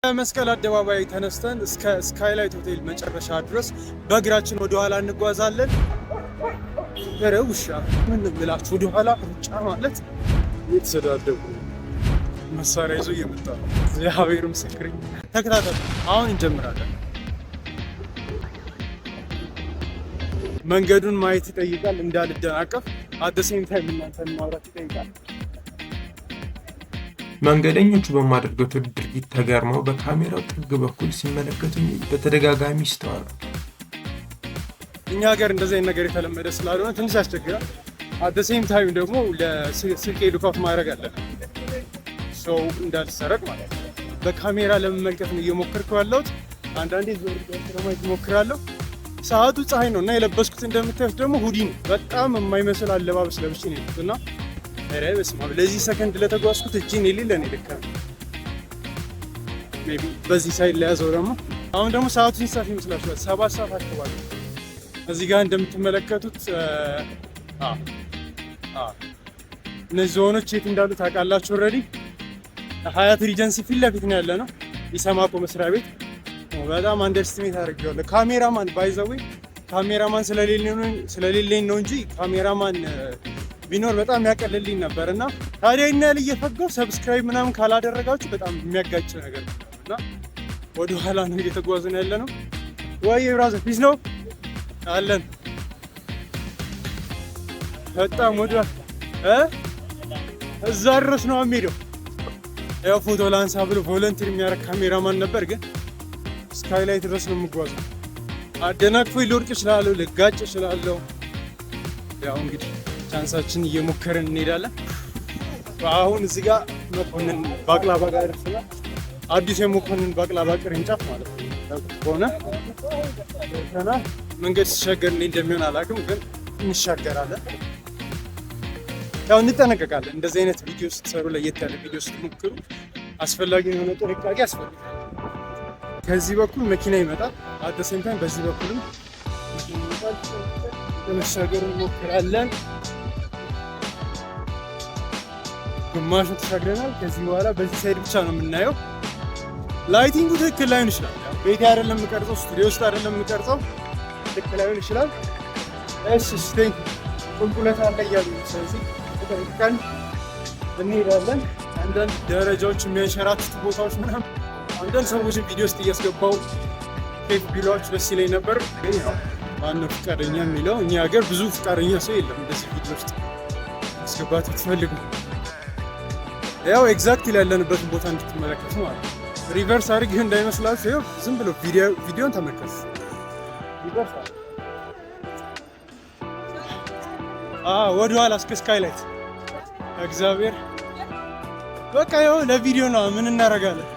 መስቀል አደባባይ ተነስተን እስከ ስካይላይት ሆቴል መጨረሻ ድረስ በእግራችን ወደኋላ እንጓዛለን። ኧረ ውሻ ምን ብላችሁ ወደኋላ ሩጫ ማለት የተሰዳደቡ መሳሪያ ይዞ እየመጣ ነው። እግዚአብሔር ምስክሬ። ተከታተሉ። አሁን እንጀምራለን። መንገዱን ማየት ይጠይቃል፣ እንዳልደናቀፍ at the same time እናንተን ማውራት ይጠይቃል። መንገደኞቹ በማደርገው ድርጊት ተገርመው በካሜራው ጥግ በኩል ሲመለከቱኝ በተደጋጋሚ ይስተዋላል። እኛ ሀገር እንደዚህ አይነት ነገር የተለመደ ስላልሆነ ትንሽ ያስቸግራል። At the same time ደግሞ ለስልኬ look out ማድረግ አለብን፣ ሰው እንዳልሰረቅ ማለት ነው። በካሜራ ለመመልከት ነው እየሞከርኩ ያለሁት። አንዳንዴ ዞር ለማየት እሞክራለሁ። ሰዓቱ ፀሐይ ነው እና የለበስኩት እንደምታዩት ደግሞ hoodie ነው። በጣም የማይመስል አለባበስ ለብሼ ነው የሄድኩት እና ኧረ በስመ አብ፣ ለዚህ ሰከንድ ለተጓዝኩት እጄን የሌለ ነው የደከመኝ። Maybe በዚህ side ለያዘው ደግሞ አሁን ደግሞ ሰዓቱ ስንት ሰዓት ይመስላችኋል? 7 ሰዓት አካባቢ። እዚህ ጋር እንደምትመለከቱት እነዚህ ዝሆኖች የት እንዳሉ ታውቃላችሁ? Already ሀያት ሪጀንሲ ፊት ለፊት ነው ያለ ነው፣ ኢሰማኮ መስሪያ ቤት። በጣም underestimate አድርጌዋለሁ። Cameraman, by the way, cameraman ስለሌለኝ ነው እንጂ ካሜራማን ቢኖር በጣም ያቀልልኝ ነበር። እና ታዲያ ይህን ያህል እየፈጋው subscribe ምናምን ካላደረጋችሁ በጣም የሚያጋጭ ነገር ነው እና ወደ ኋላ ነው እየተጓዝን ያለ ነው። ወይ brother፣ peace ነው አለን። በጣም ወደ እዛ ድረስ ነው የሚሄደው። ያው ፎቶ ላንሳ ብሎ volunteer የሚያደርግ ካሜራማን ነበር፣ ግን ስካይላይት ድረስ ነው የምጓዘው። አደናቅፎ ሊወድቅ እችላለሁ፣ ልጋጭ እችላለሁ። ያው እንግዲህ chance ኣችን እየሞከርን እንሄዳለን። አሁን እዚህ ጋር መኮንን ባቅላባ ጋር ደርሰናል። አዲሱ የመኮንን ባቅላባ ቅርንጫፍ ማለት ነው። ከሆነ ደርሰናል። መንገድ ሲሻገር እንዴት እንደሚሆን አላውቅም፣ ግን እንሻገራለን። ያው እንጠነቀቃለን። እንደዚህ አይነት ቪዲዮ ስትሰሩ፣ ለየት ያለ ቪዲዮ ስትሞክሩ አስፈላጊ የሆነ ጥንቃቄ ያስፈልጋል። ከዚህ በኩል መኪና ይመጣል። At the same time በዚህ በኩልም መኪና ይመጣል። ለመሻገር እንሞክራለን። ግማሹን ተሻግረናል። ከዚህ በኋላ በዚህ side ብቻ ነው የምናየው። Lighting ኡ ትክክል ላይሆን ይችላል። ቤቴ አይደለም የምቀርጸው፣ ስቱዲዮ ውስጥ አይደለም የምቀርጸው፣ ትክክል ላይሆን ይችላል። እሺ እሺ፣ ቁልቁለት አለ እያሉ ነው። ስለዚህ ተጠንቅቀን እንሄዳለን። አንዳንድ ደረጃዎች፣ የሚያንሸራትቱ ቦታዎች ምናምን፣ አንዳንድ ሰዎችን ቪዲዮ ውስጥ እያስገባው ፌክ ቢሏችሁ ደስ ይለኝ ነበር። ግን ያው ማነው ፈቃደኛ የሚለው፣ እኛ ሀገር ብዙ ፈቃደኛ ሰው የለም እንደዚህ ቪዲዮ ውስጥ ማስገባት ብትፈልጉ። ያው exactly ያለንበትን ቦታ እንድትመለከቱ ማለት ነው። Reverse አድርጌ እንዳይመስላችሁ፣ ይኸው ዝም ብሎ ቪዲዮን ተመልከቱ። Reverse ወደኋላ እስከ ስካይላይት እግዚአብሔር በቃ ይኸው ለቪዲዮ ነው። ምን እናደርጋለን?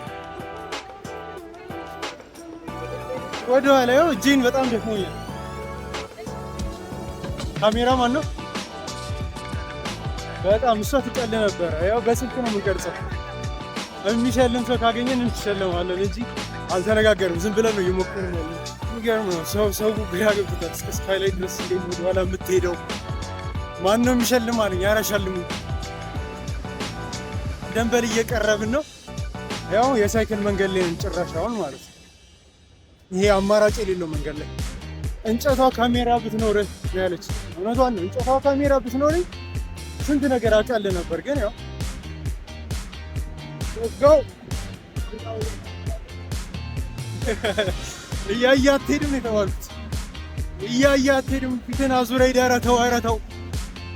ወደኋላ ይኸው እጄን በጣም ደክሞኛል። ካሜራ ማን ነው? በጣም እሷ ትቀል ነበረ። ያው በስልክ ነው የምንቀርጸው። የሚሸልም ሰው ካገኘን እንሸለማለን እንጂ አልተነጋገርም። ዝም ብለን ነው እየሞከርን ያለን። የሚገርም ነው። ሰው ሰው ግራ ገብቶታል። እስከ ስካይላይት ድረስ እንዴት ወደኋላ የምትሄደው? ማን ነው የሚሸልም አለኝ። ኧረ ሸልሙ። ደንበል እየቀረብን ነው። ያው የሳይክል መንገድ ላይ ነን ጭራሽ አሁን ማለት ነው። ይሄ አማራጭ የሌለው መንገድ ላይ እንጨቷ ካሜራ ብትኖርህ ነው ያለች። እውነቷን ነው። እንጨቷ ካሜራ ብትኖርኝ ስንት ነገር አውቃለሁ ነበር። ግን ያው go። እያየ አትሄድም የተባልኩት። እያየ አትሄድም። ፊትን አዙረህ ሂድ። ኧረ ተው፣ ኧረ ተው፣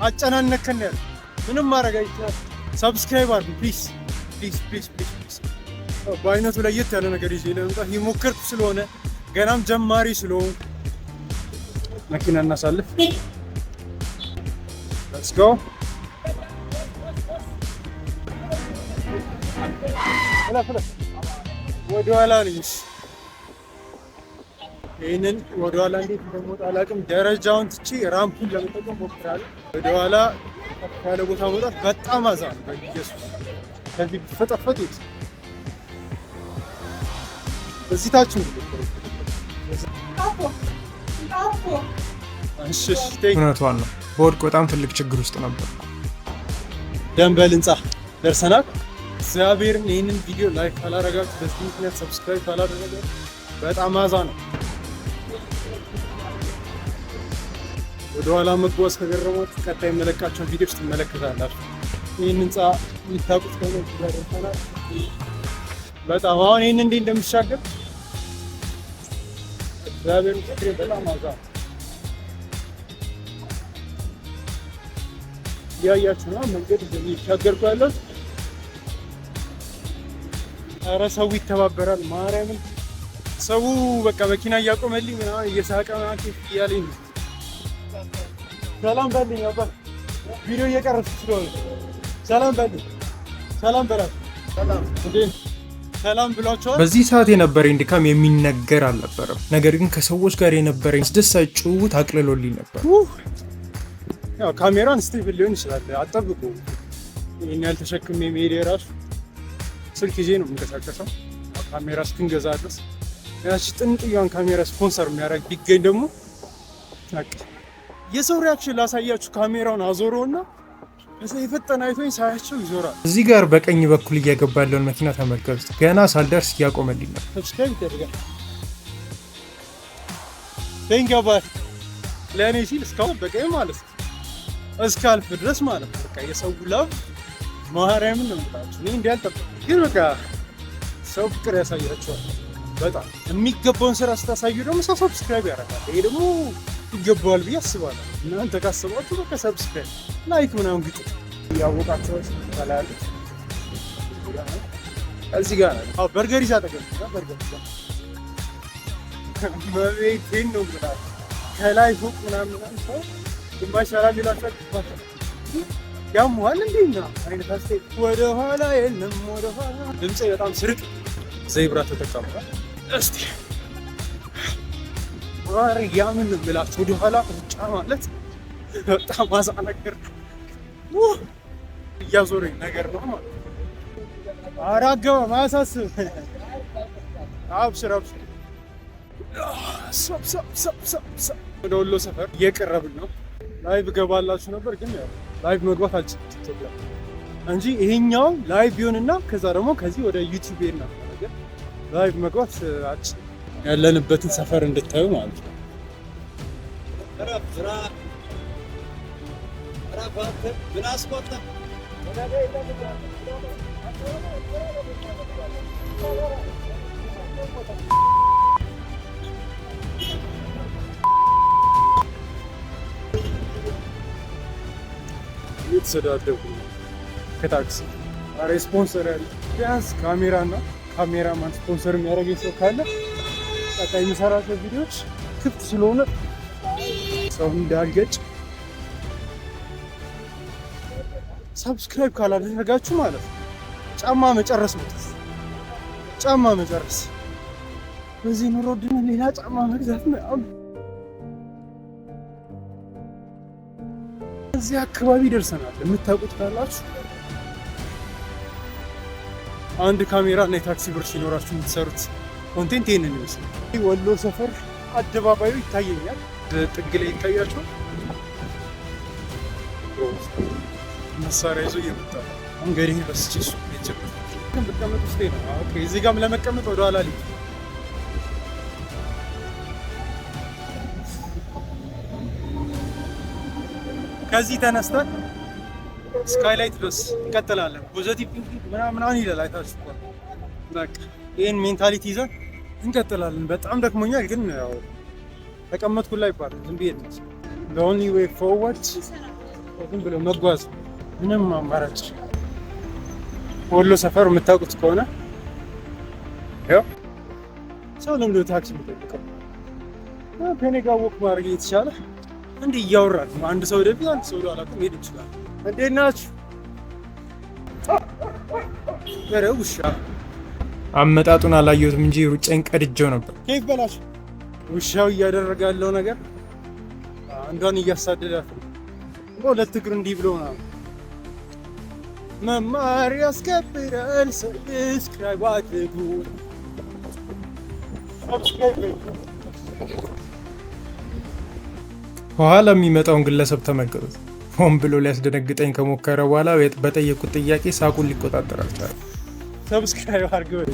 አጨናነከን ያለ ምንም ማድረግ አይቻልም። Subscribe አድርጉ please, please, please, please። በአይነቱ ለየት ያለ ነገር ይዤ ለመምጣት የሞከርኩ ስለሆነ፣ ገናም ጀማሪ ስለሆንኩ መኪና እናሳልፍ። Let's go። እለፍ እለፍ። ወደኋላ ነኝ። ይህንን ወደኋላ እንዴት እንደምወጣ አላውቅም። ደረጃውን ትቼ ramp ኡን ለመጠቀም ሞክራለሁ። ወደኋላ ከፍ ያለ ቦታ መውጣት በጣም አዛ ነው። በኢየሱስ፣ ከዚህ ብትፈጠፈጥ የት እዚህ ታች ነው። እሺ እሺ፣ እውነቷን ነው። በወድቅ በጣም ትልቅ ችግር ውስጥ ነበር። ደንበል ህንፃ ደርሰናል። እግዚአብሔርን ይህንን ቪዲዮ like ካላረጋችሁ፣ በዚህ ምክንያት subscribe ካላደረጋችሁ በጣም አዛ ነው። ወደኋላ መጓዝ ከገረማችሁ ቀጣይ የመለቃቸውን ቪዲዮች ትመለከታላችሁ። ይህን ህንፃ የሚታውቁት ከሆነ እዚህ ጋር ደርሰናል። በጣም አሁን ይህን እንዴት እንደምሻገር እግዚአብሔር ምስክሬ በጣም አዛ ነው። እያያችሁ ነው መንገድ እየተሻገርኩ ያለሁት። ኧረ ሰው ይተባበራል። ማርያምን ሰው በቃ መኪና እያቆመልኝ ምናምን እየሳቀ ምናምን ኬፍ እያለኝ ነው። ሰላም በልኝ አባት፣ ቪዲዮ እየቀረጽኩ ስለሆነ ሰላም በልኝ። ሰላም በላት። እንዴ ሰላም ብሏቸዋል። በዚህ ሰዓት የነበረኝ ድካም የሚነገር አልነበረም። ነገር ግን ከሰዎች ጋር የነበረኝ አስደሳች ጭውውት አቅልሎልኝ ነበር። ያው ካሜራን stable ሊሆን ይችላል፣ አጠብቁ። ይህን ያህል ተሸክሜ መሄድ የራሱ ስልክ ይዤ ነው የምንቀሳቀሰው። ካሜራ እስክንገዛ ድረስ ያቺ ጥንጥያዋን ካሜራ ስፖንሰር የሚያደርግ ቢገኝ ደግሞ በቃ የሰው reaction ላሳያችሁ። ካሜራውን አዞረውና ከዛ የፈጠነ አይቶኝ ሳያቸው ይዞራል። እዚህ ጋር በቀኝ በኩል እየገባ ያለውን መኪና ተመልከቱት። ገና ሳልደርስ እያቆመልኝ ነው። Subscribe ይደረጋል። Thank you አባት፣ ለእኔ ሲል እስካሁን በቀኝ ማለት ነው እስካልፍ ድረስ ማለት ነው። በቃ የሰው love ማርያምን ነው የምላችሁ። እኔ እንዲህ አልጠበቅኩም፣ ግን በቃ ሰው ፍቅር ያሳያቸዋል። በጣም የሚገባውን ስራ ስታሳዩ ደግሞ ሰው subscribe ያደርጋል። ይሄ ደግሞ ይገባዋል ብዬ አስባለሁ። እናንተ ካስባችሁ በቃ subscribe፣ like ምናምን ግጡ። ያወቃቸው ላይ ያሉት እዚህ ጋር ነው። በርገር ይዛ አጠገብ በርገር ይዛ መቤቴን ነው የምላችሁ። ከላይ ፎቅ ምናምን ምናምን ሰው ግማሽ ሰላም ይላቸዋል፣ ግማሽ ያሙሃል እንዴ ነው አይነት አስተያየት። ወደ ኋላ የለም ወደ ኋላ። ድምፄ በጣም ስርቅ zebra ተጠቀሙ እስቲ። ማርያምን ነው የምላችሁ። ወደ ኋላ ሩጫ ማለት በጣም አዛ ነገር ነው። እያዞረኝ ነገር ነው ማለት ነው። ኧረ አገባም አያሳስብም። አብሽር አብሽር። ሰብ ሰብ ሰብ ሰብ ሰብ ወደ ወሎ ሰፈር እየቀረብን ነው። Live ገባላችሁ ነበር ግን ያው live መግባት አልችልም ቲክቶክ ላይ እንጂ ይሄኛው live ቢሆንና ከዛ ደግሞ ከዚህ ወደ ዩቲዩብ ሄድ ነበር፣ ግን live መግባት አልችልም። ያለንበትን ሰፈር እንድታዩ ማለት ነው። እየተሰዳደቡ ነው ከታክሲ። ኧረ ስፖንሰር ያለ ቢያንስ ካሜራና ካሜራማን ስፖንሰር የሚያደርገኝ ሰው ካለ ቀጣይ የሚሰራቸው ቪዲዮዎች ክፍት ስለሆነ ሰው እንዳልገጭ subscribe ካላደረጋችሁ ማለት ነው ጫማ መጨረስ ነው። ጫማ መጨረስ በዚህ ኑሮ ውድነት ሌላ ጫማ መግዛት ነው። እዚህ አካባቢ ደርሰናል። የምታውቁት ካላችሁ አንድ ካሜራ እና የታክሲ ብር ሲኖራችሁ የምትሰሩት content ይህንን ይመስላል። ወሎ ሰፈር አደባባዩ ይታየኛል። ጥግ ላይ ይታያቸዋል። መሳሪያ ይዞ እየመጣ ነው። መንገዴን ረስቼ እሱ ቤት ጀመርኩ። ግን ብቀመጥ ውስጤ ነው። Okay፣ እዚህ ጋርም ለመቀመጥ ወደኋላ ልሂድ። ከዚህ ተነስተን ስካይላይት ድረስ እንቀጥላለን። Positive thinking ምናምን ምናምን ይላል አይታችሁ እኮ። በቃ ይህን mentality ይዘን እንቀጥላለን። በጣም ደክሞኛል፣ ግን ያው ተቀመጥኩ ላይ ይባላል። ዝም ብዬ ነው። The only way forward ዝም ብሎ መጓዝ፣ ምንም አማራጭ። ወሎ ሰፈር የምታውቁት ከሆነ ያው ሰው ለምንድን ነው ታክሲ የሚጠብቀው? ከኔ ጋር walk ማድረግ እየተቻለ እንዲህ እያወራን አንድ ሰው ወደፊት አንድ ሰው ወደኋላ መሄድ እንችላለን። እንዴት ናችሁ? ኧረ ውሻ። አመጣጡን አላየሁትም እንጂ ሩጫን ቀድጄው ነበር። ኬፍ በላችሁ። ውሻው እያደረገ ያለው ነገር አንዷን እያሳደዳት ነው። በሁለት እግሩ እንዲህ ብሎ ምናምን መማር ያስከብራል። Subscribe አድርጉ። Subscribe። ከኋላ የሚመጣውን ግለሰብ ተመልከቱት። ሆን ብሎ ሊያስደነግጠኝ ከሞከረ በኋላ በጠየቁት ጥያቄ ሳቁን ሊቆጣጠር አልቻለም። Subscribe አድርግ በል።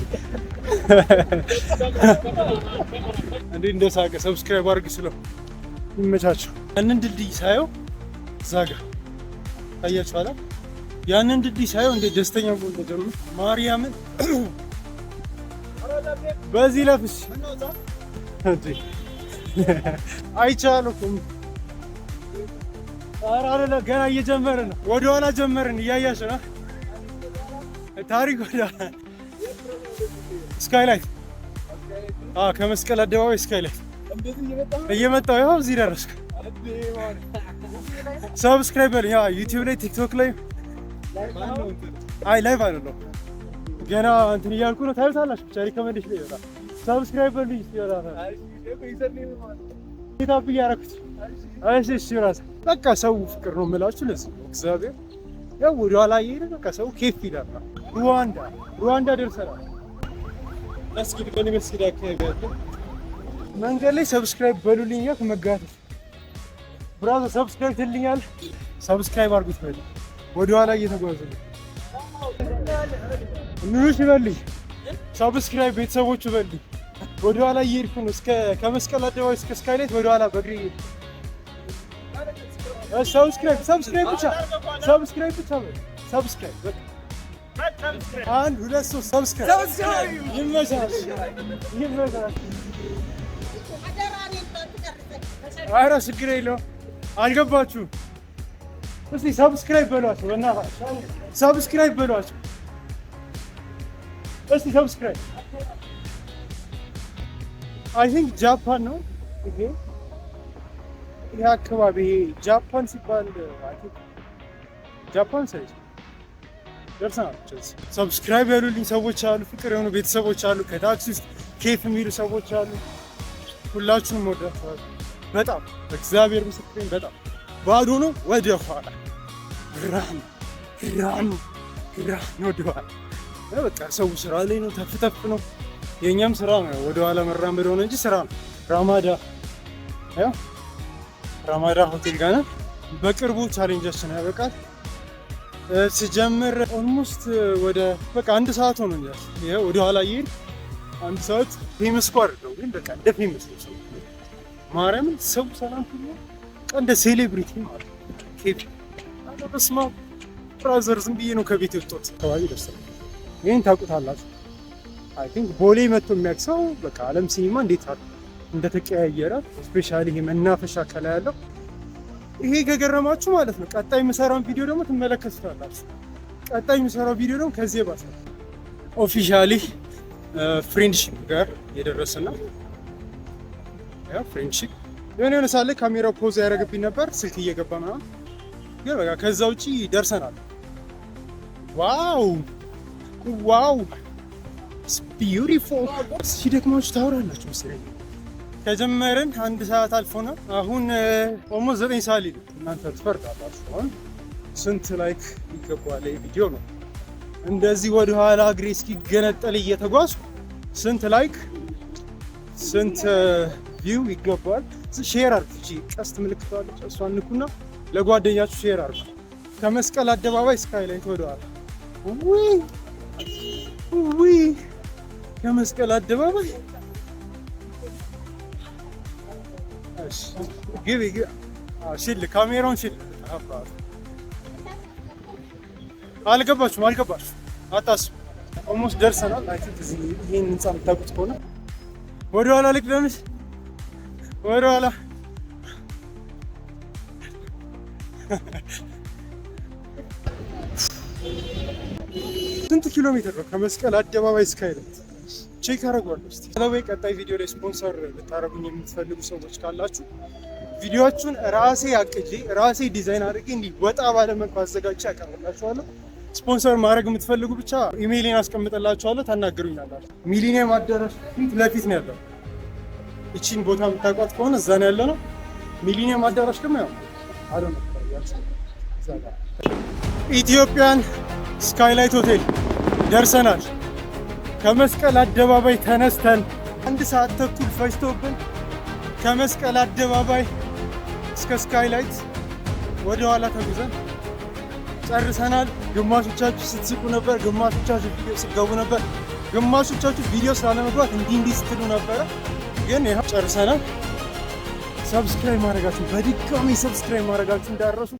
እንዴ እንደሳቀ subscribe አድርግ ስለው ይመቻቸው። ያንን ድልድይ ሳየው እዛ ጋ ታያችኋላ። ያንን ድልድይ ሳየው እንዴት ደስተኛ መሆን እንደጀመርኩ ማርያምን። በዚህ ለፍስ እንዴ አይቻለሁ እኮ። ኧረ አይደለም፣ ገና እየጀመርን ነው። ወደኋላ ጀመርን። እያያሽ ነው ታሪክ ወደ ስካይላይት፣ ከመስቀል አደባባይ ስካይላይት እየመጣሁ ይኸው እዚህ ደረስኩ። Subscribe በሉኝ። ዩቲዩብ ላይ፣ ቲክቶክ ላይ። አይ live አይደለም፣ ገና እንትን እያልኩ ነው። ታዩታላችሁ። ብቻ recommendation ላይ ይወጣል። Subscribe በሉኝ። እስኪ ይወጣል። Tap እያደረኩት። እሺ ራስ በቃ ሰው ፍቅር ነው የምላችሁ። ለዚህ ነው እግዚአብሔር ያው ወደ ኋላ እየሄደ በቃ ሰው ኬፍ ይላል። ሩዋንዳ ሩዋንዳ ደርሰናል። መስጊድ በኔ መስጊድ አካባቢ ያለ መንገድ ላይ subscribe በሉልኝ እያልኩ መጋተት። Brother subscribe ትልኛል። Subscribe አድርጉት በል። ወደ ኋላ እየተጓዘ ነው። ምኑሽ በልኝ፣ subscribe ቤተሰቦቹ በልኝ። ወደ ኋላ እየሄድኩ ነው። እስከ ከመስቀል አደባባይ እስከ ስካይላይት ወደ ኋላ በእግሬ እየሄድኩ። Subscribe subscribe ብቻ፣ subscribe ብቻ በል። Subscribe በቃ፣ አንድ ሁለት ሶስት subscribe። ይመቻል ይመቻል። ኧረ ችግር የለውም። አልገባችሁም። እስቲ subscribe በሏቸው፣ በእናታችሁ subscribe በሏቸው። እስቲ subscribe። I think ጃፓን ነው ይሄ አካባቢ። ይሄ ጃፓን ሲባል I think ጃፓን ሳይዝ ደርሰናል። Subscribe ያሉልኝ ሰዎች አሉ፣ ፍቅር የሆኑ ቤተሰቦች አሉ፣ ከታክሲ ውስጥ ኬፍ የሚሉ ሰዎች አሉ። ሁላችሁንም ወዳችኋለሁ በጣም፣ እግዚአብሔር ምስክሬን በጣም። ባዶ ነው። ወደ ኋላ run run run ወደ ኋላ። በቃ ሰው ስራ ላይ ነው፣ ተፍ ተፍ ነው። የእኛም ስራ ነው። ወደ ኋላ መራመድ ሆነ እንጂ ስራ ነው። ራማዳ፣ ያው ራማዳ ሆቴል ጋር ነን። በቅርቡ challenge ኣችን ያበቃል። ስጀምር almost ወደ በቃ አንድ ሰዓት ሆኖኛል። ይኸው ወደ ኋላ እየሄድን አንድ ሰዓት። Famous እኮ አይደለሁም ግን በቃ እንደ famous ነው ሰው። ማርያምን ሰው ሰላም ብሎ በቃ እንደ celebrity ማለት ነው። ኬፍ። ኧረ በስመ አብ brother፣ ዝም ብዬ ነው ከቤት የወጣሁት። አካባቢ ደርሰናል። ይሄን ታውቁታላችሁ። I think ቦሌ መጥቶ የሚያውቅ ሰው በቃ አለም ሲኒማ እንዴት እንደተቀያየረ፣ especially ይሄ መናፈሻ ከላይ ያለው ይሄ ከገረማችሁ ማለት ነው። ቀጣይ የምሰራውን ቪዲዮ ደግሞ ትመለከቱታላችሁ። ቀጣይ የምሰራው ቪዲዮ ደግሞ ከዚህ የባሰ። Officially ፍሬንድሺፕ ጋር የደረስን ነው። ያው ፍሬንድሺፕ የሆነ የሆነ ሳለ ካሜራው pause ያደረግብኝ ነበር ስልክ እየገባ ምናምን፣ ግን በቃ ከዛ ውጪ ደርሰናል። Wow, beautiful። ሲደክማችሁ ታወራላችሁ መሰለኝ። ከጀመርን አንድ ሰዓት አልፎናል። አሁን almost 9 ሰዓት ሊል፣ እናንተ ትፈርዳላችሁ። አሁን ስንት like ይገባል ቪዲዮ ነው? እንደዚህ ወደ ኋላ እግሬ እስኪገነጠል እየተጓዝኩ ስንት like ስንት view ይገባል? Share አድርጉ። እቺ ቀስት ምልክት አለች፣ እሷን ንኩና ለጓደኛችሁ share አድርጉ። ከመስቀል አደባባይ ስካይላይት ወደኋላ፣ ውይ ውይ፣ ከመስቀል አደባባይ። ግቢ ግቢ፣ ሽል ካሜራውን ሽል። አልገባችሁም? አልገባችሁም? አታስቡ። Almost ደርሰናል። I think እዚህ ይህን ህንፃ የምታውቁት ከሆነ ወደኋላ ልቅደምሽ፣ ወደኋላ። ስንት ኪሎ ሜትር ነው ከመስቀል አደባባይ ስካይላይት? Check አደርገዋለሁ። እስኪ ወይ ቀጣይ ቪዲዮ ላይ ስፖንሰር ልታደርጉኝ የምትፈልጉ ሰዎች ካላችሁ ቪዲዮአችሁን ራሴ አቅጄ ራሴ ዲዛይን አድርጌ እንዲህ ወጣ ባለ መልኩ አዘጋጅቼ ያቀርብላችኋለሁ። ስፖንሰር ማድረግ የምትፈልጉ ብቻ ኢሜይሌን አስቀምጥላችኋለሁ፣ ታናግሩኛላችሁ። ሚሊኒየም አዳራሽ ፊት ለፊት ነው ያለው። እቺን ቦታ የምታውቋት ከሆነ እዛ ነው ያለ ነው። ሚሊኒየም አዳራሽ ደግሞ ያው አዶ ነው። ኢትዮጵያን ስካይላይት ሆቴል ደርሰናል። ከመስቀል አደባባይ ተነስተን አንድ ሰዓት ተኩል ፈጅቶብን ከመስቀል አደባባይ እስከ ስካይላይት ወደ ኋላ ተጉዘን ጨርሰናል። ግማሾቻችሁ ስትስቁ ነበር፣ ግማሾቻችሁ ቪዲዮ ስትገቡ ነበር፣ ግማሾቻችሁ ቪዲዮ ስላለመግባት እንዲህ እንዲህ ስትሉ ነበረ። ግን ይኸው ጨርሰናል። Subscribe ማድረጋችሁ፣ በድጋሚ subscribe ማድረጋችሁ እንዳትረሱ።